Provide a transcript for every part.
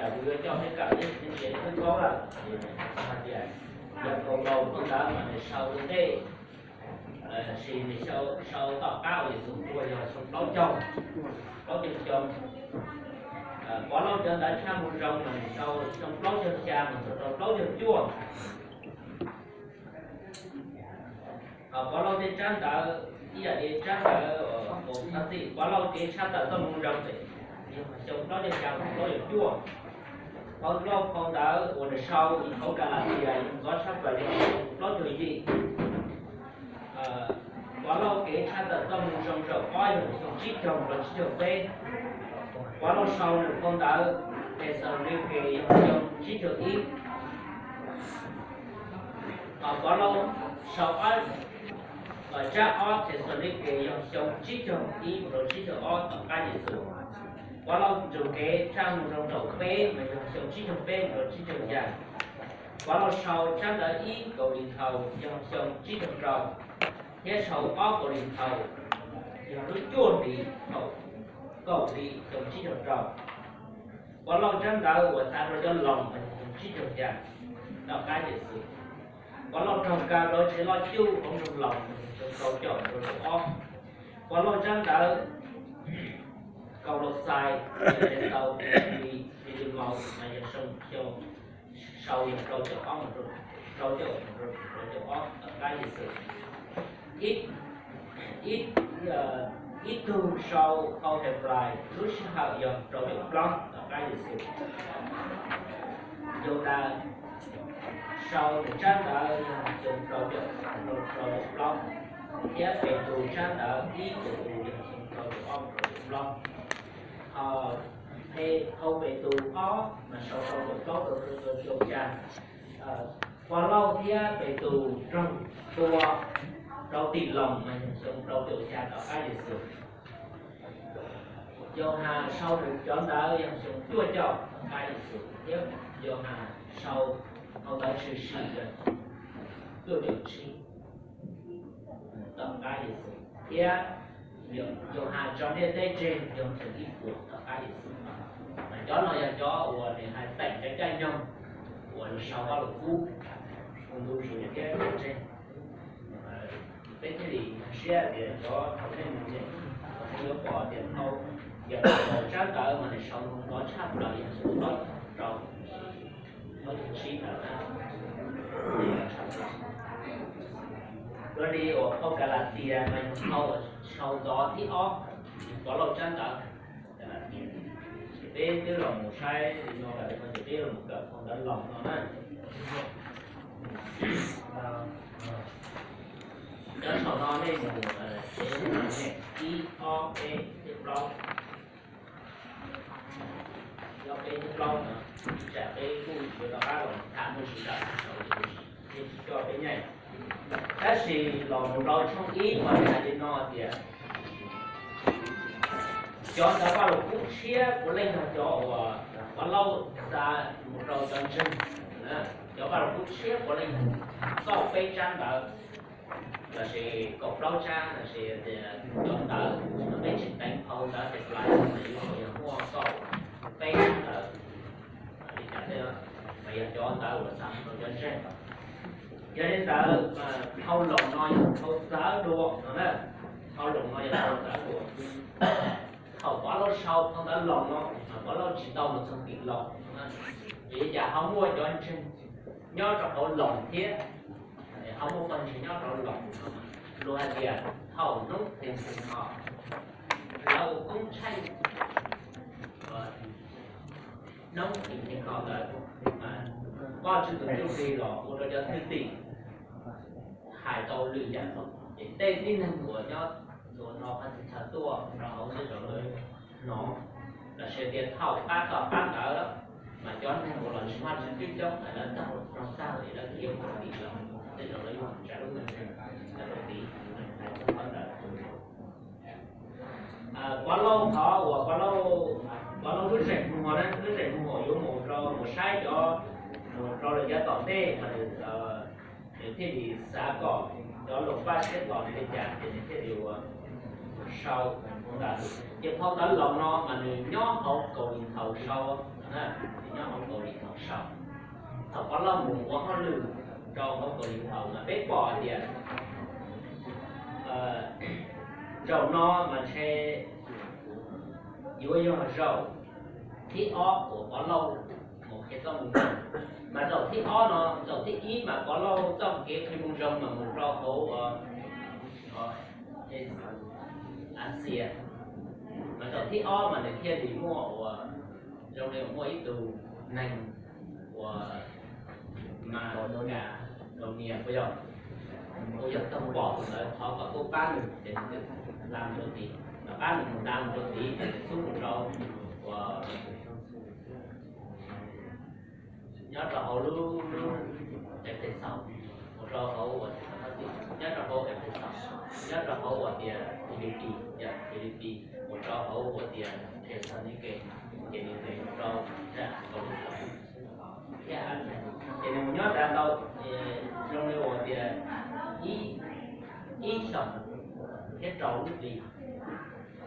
Kuv yuav coj peb kawm ib txhia tsev thawj koob lawm, ces nws hais tias yog kaus laus phau ntawv mas nws sau ua ntej, tab sis nws sau tom qab uas Yexus tuag yog xyoo plaub caug, plaub caug xyoo. Pov Lauj cov ntawv tshaj moo zoo mas nws sau xyoo plaub caug xya mus txog rau plaub caug cuaj. Pov Lauj tej tsab ntawv ib yam li tsab ntawv, txhov txim, Pov Lauj kev tshaj tawm txoj moo zoo yog xyoo plaub caug xya mus plaub caug cuaj. Pov Lauj phau ntawv uas nws sau hauv Kalatias ntxov tshaj plaws yog xyoo plaub caug yim. Pov Lauj kev tshaj tawm txoj moo zoo zaum ob yog xyoo tsib caug rau tsib caug peb. Pov Lauj sau nws phau ntawv Thexalaunikes yog xyoo tsib caug ib. Pov Lauj sau ob, tsab ob Thexalaunikes yog xyoo tsib caug ib mus rau tsib caug ob tom qab Yexus. Pov Lauj ntsug kev tshaj moo zoo zaum peb mas yog xyoo tsib caug peb mus rau tsib caug xya. Pov Lauj sau tsab ntawv ib Kauleethaus yog xyoo tsib caug rau, thiab sau ob Kauleethaus yog lub cuaj hlis thaum kaum hli xyoo tsib caug rau. Pov Lauj tsab ntawv uas xav rau cov Loos mas yog xyoo tsib caug xya tom qab Yexus. Pov Lauj raug kaw rau tsev loj cuj hauv nroog Loos mas yog xyoo rau caum rau caum ob. Pov Lauj tsab ntawv Kaulauxais, Filemoos, Filemoos mas yog xyoo, xyoo sau yog rau caum ob, rau caum, rau caum ob tom qab Yexus. Ib, ib, ib tug sau phau Henplais lub sij hawm yog rau caum plaub tom qab Yexus. Yaudas sau nws tsab ntawv yog xyoo rau caum, rau caum plaub, thiab Petus tsab ntawv ib Petus yog xyoo rau caum ob rau caum plaub. Ho Pe, phau Petus ob mas sau rau caum plaub rau caum xya. Pov Lauj thiab Petus raug tua rau tim Loos mas yog xyoo rau caum xya tom qab Yexus. Yauhas sau nws cov ntawv yog xyoo cuaj caum tom qab Yexus, thiab Yauhas sau phau ntawv tshwm sim yog cuaj caum tsib tom qab Yexus, thiab Yauhas tso ntiaj teb tseg yog xyoo ib puas tom qab Yexus. Mas cov no yog cov uas nws hais teem cov caij nyoog uas nws sau Vaj Lug Kub, hu ntu zus thiab tseg. Peb thiaj li nkag siab tias cov thaum nej mus tsev, nej yuav pom tias phau, yog phau tsab ntawv mas nws sau ntau tshaj plaws yog xyoo plaub caug rau, plaub caug tsib ntawd na. Dua li uas phau Kalatias mas yog phau sau ntxov thib ob Pov Lauj tsab ntawv Kalatias. Ces peb twb los mus saib li no lawm, ces peb los mus kawm phau ntawv Loos no na. Cov saum no nej mus, ib, ob, peb, thiab plaub. Ob, peb thiab plaub no, tsam peb kuj yuav rov qab los tham muaj tsis tawm saum, ces tsis coj peb nyeem. Tab sis los mus rau tshooj ib mas nws hais li no tias, cov ntawv Vaj Lug Kub tshiab puav leej yog cov uas Pov Lauj xa mus rau cov ntseeg. Cov Vaj Lug Kub tshiab puav leej yog kaum peb tsab ntawv, lossis kaum plaub tsab, lossis tias cov ntawv, peb tsis teev phau ntawv Henplais mas yuav yog muaj kaum peb tsab ntawv. Li cas thiab, mas yog cov ntawv uas xa mus rau cov ntseeg. Yog li ntawd mas phau Loos no yog phau txawv dua no na. Phau Loos no yog phau txawv dua. Thaum Pov Lauj sau phau ntawv Loos no mas Pov Lauj tsis tau mus txog tim Loos no na. Vim li cas? Ho muaj cov ntseeg nyob rau hauv Loos thiab, ho muaj pawg ntseeg nyob rau Loos no. Luag hais tias thaum hnub Pentecost, lawv ua koob tsheej hnub Pentecost ntawd, Vajtswv tus Cwj Plig los ua rau cov thwj tim hais tau lwm yam, ces tej tib neeg uas nyob txhua no Palestine tuaj rau hauv tej zaum lawv hnov, lossis tias thaum pab tom qab ntawd mas cov neeg uas los ntseeg Vajtswv coob coob, lawv tau raug tag es lawv thiaj ua tim los, tej zaum lawv yuav tsa lub me ntseeg, lawv ua tim ntawd. Pov Lauj qhov uas Pov Lauj, Pov Lauj lub zeem muag na, lub zeem muag uas yuav mus rau, mus saib cov, mus rau lawv cov tom ntej mas nws, nws thiaj li xav kom cov Loos Vaj siab tos nws li cas ces nws thiaj li ua, sau. Ces phau Tawv Loos no mas nws nyob hauv Kaus Lim Thaus sau, nws nyob hauv Kaus Lim Thaus sau. Thaum Povlauj mus ua hauj lwm rau hauv Kaus Lim Thaus mas peb pom tias zaum no mas ntshe yuav yog zaum thib ob uas Povlauj mus qhia txoj moo zoo. Mas zaum thib ob no, zaum thib ib mas Povlauj txoj kev qhia moo zoo mas mus rau hauv Axias. Mas zaum thib ob mas nws thiaj li muaj ua, zoo li muaj ib tug neeg uas Macedonia puas yog, puas yog toog pom tus ntawd, thov kom tuaj pab nws ces nws twb nta mus rau tid, pab nws mus nta mus rau tid ces nws xub mus rau uas nyob rau hauv lub Efexaus, mus rau hauv uas, nyob rau hauv Efexaus, nyob rau hauv uas tias Filipis, yog Filipis, mus rau hauv uas tias Thexalaunikes, ces nws mus rau thiab, ces nws mus nyob rau ntau, zoo li uas tias ib, ib xyoos thiab rau lub hlis.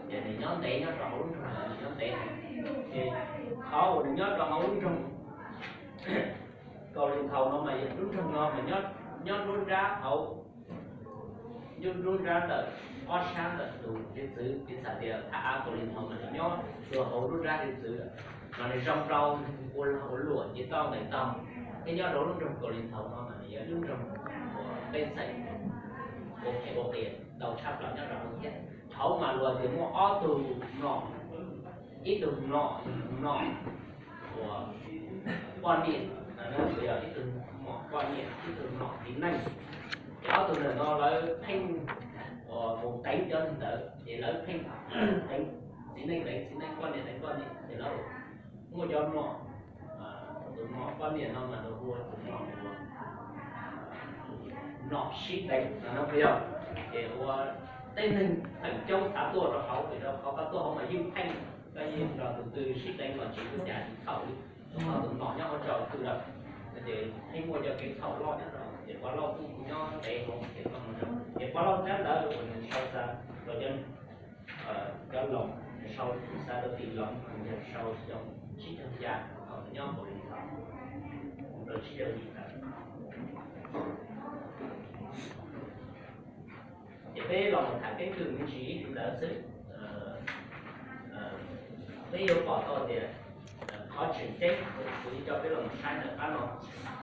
Ces nws nyob ntev nyob rau hauv lub nroog, nws nyob ntev. Ces qhov uas nws nyob rau hauv lub nroog Kaus Lim Thaus no mas yog lub nroog no mas nyob nruab nrab hauv, nyob nruab nrab ntawm ob sab ntawm tus hiav txwv, piv xam tias thaj av Kaus Lim Thaus mas nws nyob rau hauv nruab nrab hiav txwv, mas nws zoo rau ua lag ua luam ces toj nqes tog. Thiab nyob rau lub nroog Kaus Lim Thaus no mas nws yog lub nroog uas pej xeem ua phem ua qias ntau tshaj plaws nyob rau hauv thiab. Hauv mas luag tias muaj ob tug nom, ib tug nom, nom uas poj niam, yog ib tug nom poj niam, ib tug nom txiv neej. Ces ob tug ntawm no lawv pheej mus teev cov neeg ntawd, ces lawv pheej teev txiv neej, teev txiv neej, poj niam teev poj niam, ces lawv muaj cov nom, tus nom poj niam no mas lawv hu ua tus nom, nom sib deev no puas yog? Ces ua tej neeg feem coob xav tuaj rau hauv, vim rau qhov koj tuaj hauv mas yeej pheej, koj yeej nrog tus twg sib deev los tsis ua cas tsis txhaum li, rau qhov tus nom nyob hauv tsaus twg lawm. Ces pheej muaj cov kev txhaum loj nyob rau, ces Povlauj kuj nyob ntev hauv ces txoj moo zoo, ces Povlauj nrab ntawd uas nws sau xa rau cov, cov Loos, sau xa rau tim Loos mas yog sau xyoo tsib caug xya thaum nws nyob Kaus Lim Thaus, rau tsib caug yim ntawd. Ces peb los mus tham keeb kwm me ntsis ib tus ntawd xwb, peb yuav pom tau tias qhov tseem ceeb kuv coj peb los mus saib ntawm qab no,